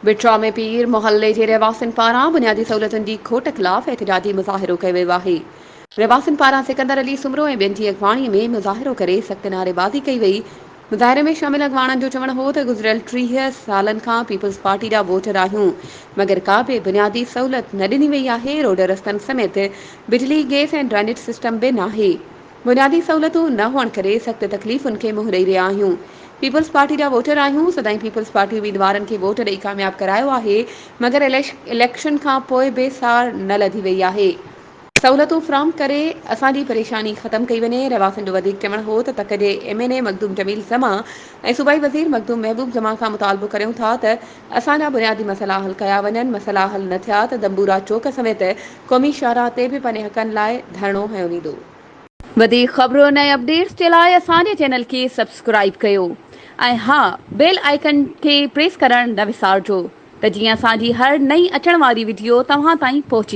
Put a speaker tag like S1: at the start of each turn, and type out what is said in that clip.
S1: بٽرا ۾ پير محلي جي رهواسين پاران بنيادي سهولتن جي کوٽ خلاف احتجاجي مظاهرو ڪيو ويو آهي. رهواسين پاران سڪندر علي سومرو ۽ ٻين جي اڳواڻي ۾ مظاهرو ڪري سخت نعريبازي ڪئي وئي. مظاهري ۾ شامل اڳواڻن جو چوڻ هو ته گذريل 30 سالن کان پيپلز پارٽي جا ووٽر آهيون مگر ڪا به بنيادي سهولت نه ڏني وئي آهي، روڊ رستن سميت بجلي، گئس ۽ ڊرينيج سسٽم به ناهي. بنيادي سهولتون نه هئڻ ڪري سخت تڪليفن کي منهن ڏئي رهيا آهيون. پيپلز پارٽي جا ووٽر آهيون، سدائين پيپلز پارٽي اميدوارن کي ووٽ ڏئي ڪامياب ڪرايو آهي، مگر اليڪشن کان پوء به سار نه لڌي وئي آهي. سهولتون فراهم ڪري اسان جي پريشاني ختم ڪئي وڃي. رهواسين جو وڌيڪ چوڻ هو ته تڪ جي M N A Makhdoom Jamil Zaman ۽ صوبائي وزير مخدوم محبوب زمان کان مطالبو ڪريون ٿا ته اسان جا بنيادي مسئلا حل ڪيا وڃن، مسئلا حل نه ٿيا ته دنبورا چوڪ سميت قومي شاهراهه تي به پنهنجي حقن لاء ڌرڻو هنيو ويندو. وڌيڪ خبرن ۽ اپڊيٽس جي لاء اسان جي چينل کي سبسڪرائيب ڪيو ۽ ها بيل آئيڪن کي پريس ڪرڻ نه وسارجو ته جيئن اسان جي هر نئين اچڻ واري وڊيو توهان تائين پهچي.